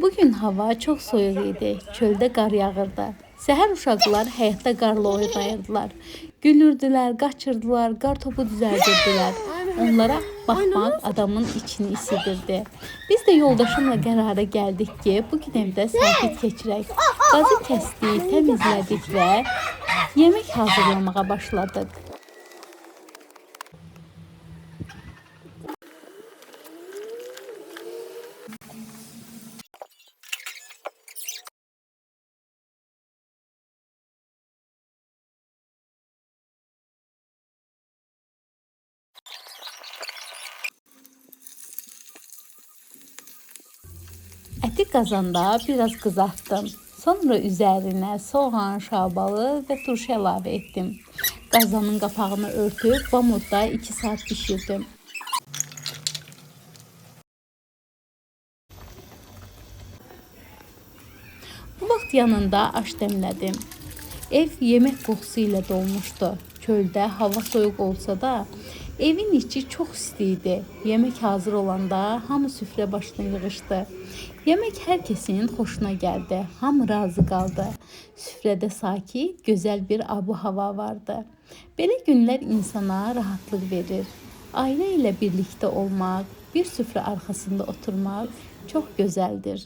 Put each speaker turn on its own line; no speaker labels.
Bugün hava çox soyuq idi. Çöldə qar yağırdı. Səhər uşaqlar həyətdə qarla oynayırdılar. Gülürdülər, qaçırdılar, qar topu düzəldirdilər. Onlara baxmaq adamın içini isidirdi. Biz də yoldaşımla qərara gəldik ki, bu gün evdə sakit keçirək. Qazı kəsdik, təmizlədik və yemək hazırlamağa başladıq. Əti qazanda biraz qızartdım. Sonra üzərinə soğan, şabalı və turşu əlavə etdim. Qazanın qapağını örtüb bamotda 2 saat bişirdim. Bu vaxt yanında aş dəmlədim. Ev yemək qoxusu ilə dolmuşdu. Çöldə hava soyuq olsa da, evin içi çox isti idi. Yemək hazır olanda hamı süfrə başına yığışdı. Yemək hər kəsin xoşuna gəldi. Hamı razı qaldı. Süfrədə sakit, gözəl bir abu-hava vardı. Belə günlər insana rahatlıq verir. Ailə ilə birlikdə olmaq, bir süfrə arxasında oturmaq çox gözəldir.